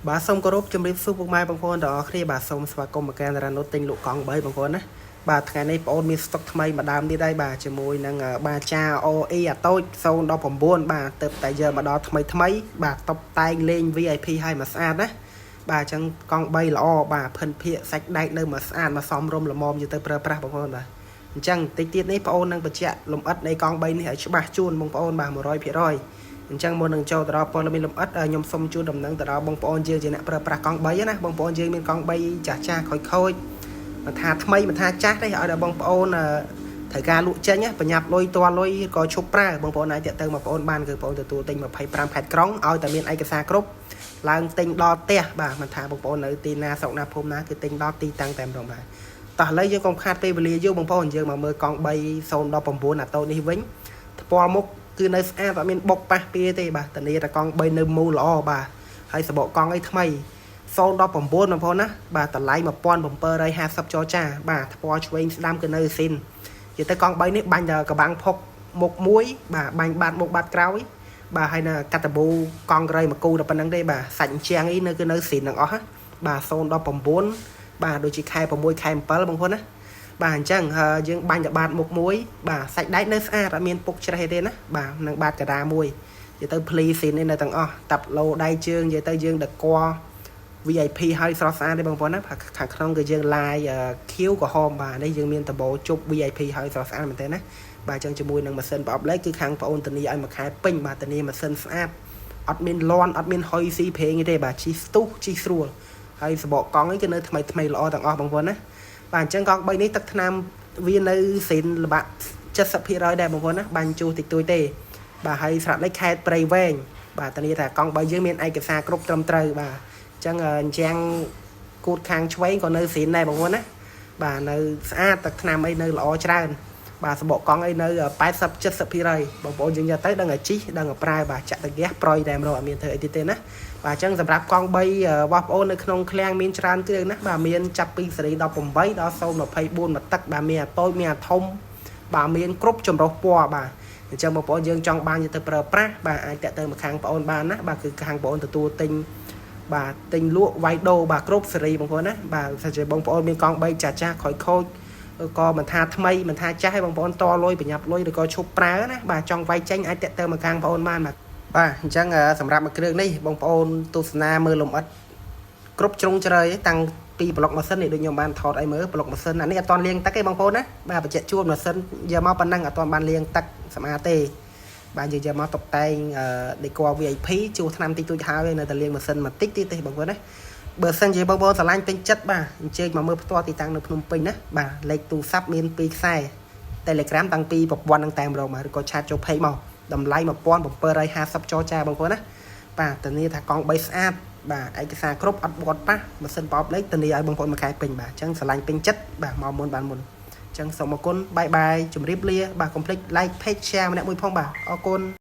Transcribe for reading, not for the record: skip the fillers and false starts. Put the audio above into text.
បាទសូមគោរពជំរាបសួរពុកម៉ែបងប្អូនទាំងអស់គ្នាបាទសូមស្វាគមន៍មកកាន់រ៉ាណូទិញលក់កង់3បងប្អូនណាបាទថ្ងៃនេះបងប្អូនមានស្តុកថ្មីមួយដើមទៀតហើយបាទជាមួយនឹងបាចា OE អាតូច019បាទទៅតែយកមកដល់ថ្មីថ្មីបាទតុបតែងលេង VIP ឲ្យមកស្អាតណាបាទអញ្ចឹងកង់3ល្អបាទភិនភាកសាច់ដែកនៅមកស្អាតមកសមរម្យល្មមយកទៅប្រើប្រាស់បងប្អូនបាទអញ្ចឹងតិចទៀតនេះបងប្អូននឹងបញ្ជាក់លម្អិតនៃកង់3នេះឲ្យច្បាស់ជូនបងប្អូនបាទ100%អញ្ចឹងមុននឹងចូលទៅដល់ព័ត៌មានលម្អិតខ្ញុំសូមជូនដំណឹងទៅដល់បងប្អូនយើងជាអ្នកប្រើប្រាស់កង់3ណាបងប្អូនយើងមានកង់3ចាស់ចាស់ខូចខូចមិនថាថ្មីមិនថាចាស់ទេឲ្យដល់បងប្អូនត្រូវការលក់ចេញប្រញាប់លុយតលុយក៏ឈប់ប្រើបងប្អូនអាចតាក់ទងមកបងប្អូនបានគឺបងប្អូនទទួលទិញ25ខេត្តក្រុងឲ្យតែមានឯកសារគ្រប់ឡើងទិញដល់ផ្ទះបាទមិនថាបងប្អូននៅទីណាស្រុកណាភូមិណាគឺទិញដល់ទីតាំងតែម្ដងបាទតោះឥឡូវយើងកុំខាតពេលវេលាយូរបងប្អូនយើងមកមើលកង់3 019អាតូនេះវិញថ្ពាល់មុខគឺនៅស្អាតអត់មានបុកប៉ះពៀទេបាទធានាតែកង់3នៅមូលល្អបាទហើយសបកកង់អីថ្មី019បងប្អូនណាបាទតម្លៃ1750ចរចាបាទថ្ពាល់ឆ្វេងស្ដាំគឺនៅស៊ីននិយាយទៅកង់3នេះបាញ់តែកបាំងផុកមុខមួយបាទបាញ់បាត់មុខបាត់ក្រោយបាទហើយនៅកាត់តបូកង់ក្រៃមួយគូតែប៉ុណ្្នឹងទេបាទសាច់ជាងអីនៅគឺនៅស៊ីនទាំងអស់បាទ019បាទដូចជាខែ6ខែ7បងប្អូនណាបាទអញ្ចឹងយើងបាញ់តបាតមុខមួយបាទសាច់ដែកនៅស្អាតអត់មានពុកច្រេះទេណាបាទនឹងបាតកដាមួយនិយាយទៅភ្លីស៊ីននេះនៅទាំងអស់តាប់ឡូដៃជើងនិយាយទៅយើងដក VIP ហើយស្រស់ស្អាតទេបងប្អូនណាខាងក្នុងគឺយើងឡាយខៀវក្រហមបាទនេះយើងមានដបោជប់ VIP ហើយស្រស់ស្អាតមែនទេណាបាទអញ្ចឹងជាមួយនឹងម៉ាស៊ីនប្រអប់លេខគឺខាងបងអូនធានាឲ្យមួយខែពេញបាទធានាម៉ាស៊ីនស្អាតអត់មានលន់អត់មានហុយស៊ីប្រេងទេបាទជីស្ទុះជីស្រួលហើយសបកកង់នេះគឺនៅថ្មីថ្មីល្អទាំងអស់បងប្អូនណាបាទអញ្ចឹងកង់3នេះទឹកថ្នាំវានៅស៊ីនលបាក់70%ដែរបងប្អូនណាបាញ់ជួសតិចតួចទេបាទហើយស្រាប់លេខខេតព្រៃវែងបាទធានាថាកង់3យើងមានឯកសារគ្រប់ត្រឹមត្រូវបាទអញ្ចឹងអញ្ចឹងគូតខាងឆ្វេងក៏នៅស៊ីនដែរបងប្អូនណាបាទនៅស្អាតទឹកថ្នាំអីនៅល្អច្រើនបាទសបកកង់អីនៅ80 70%បងប្អូនយើងយកទៅដឹងតែជីដឹងតែប្រើបាទចាក់តាហ្គាសប្រយតែម្ដងអត់មានធ្វើអីទៀតទេណាបាទអញ្ចឹងសម្រាប់កង់3របស់បងប្អូននៅក្នុងឃ្លាំងមានច្រើនគ្រឿងណាបាទមានចាប់ពីសេរី18ដល់024មួយទឹកបាទមានអាតូចមានអាធំបាទមានគ្រប់ចម្រុះពណ៌បាទអញ្ចឹងបងប្អូនយើងចង់បានយកទៅប្រើប្រាស់បាទអាចតាក់ទៅមកខាងបងប្អូនបានណាបាទគឺខាងបងប្អូនទទួលទិញបាទទិញលក់វាយដូរបាទគ្រប់សេរីបងប្អូនណាបាទបើជាបងប្អូនមានកង់3ចាស់ចាស់ខូចខូចក៏មិនថាថ្មីមិនថាចាស់ឲ្យបងប្អូនតលុយប្រញាប់លុយឬក៏ឈប់ប្រើណាបាទចង់វាយចេញអាចតាក់ទៅមកខាងបងប្អូនបានបាទបាទអញ្ចឹងសម្រាប់មួយគ្រឿងនេះបងប្អូនទស្សនាមើលលំអិតគ្រប់ជ្រុងជ្រោយតាំងពីប្លុកម៉ាស៊ីននេះដូចខ្ញុំបានថតឲ្យមើលប្លុកម៉ាស៊ីនអានេះអត់ទាន់លាងទឹកទេបងប្អូនណាបាទបញ្ជាក់ជួនម៉ាស៊ីនយកមកប៉ុណ្ណឹងអត់ទាន់បានលាងទឹកសម្អាតទេបាទយើងយកមកតុបតែងដេក VIP ជួសថ្នាំតិចតួចហើយនៅតែលាងម៉ាស៊ីនបន្តិចទៀតទេបងប្អូនណាបើសិនជាបងប្អូនស្រឡាញ់ពេញចិត្តបាទអញ្ជើញមកមើលផ្ទាល់ទីតាំងនៅភ្នំពេញណាបាទលេខទូរស័ព្ទមាន2ខ្សែ Telegram តាំងពីប្រព័ន្ធនឹងតែម្ដងបាទឬក៏chat ចូល page មកតម្លៃ1750ចរចាបងប្អូនណាបាទធានាថាកង់3ស្អាតបាទឯកសារគ្រប់អត់បត់ប៉ះម៉ាស៊ីនប្រអប់លេខធានាឲ្យបងប្អូនមួយខែពេញបាទអញ្ចឹងស្រឡាញ់ពេញចិត្តបាទមកមុនបានមុនអញ្ចឹងសូមអរគុណ bye bye ជម្រាបលាបាទកុំភ្លេច like page share ម្នាក់មួយផងបាទអរគុណ។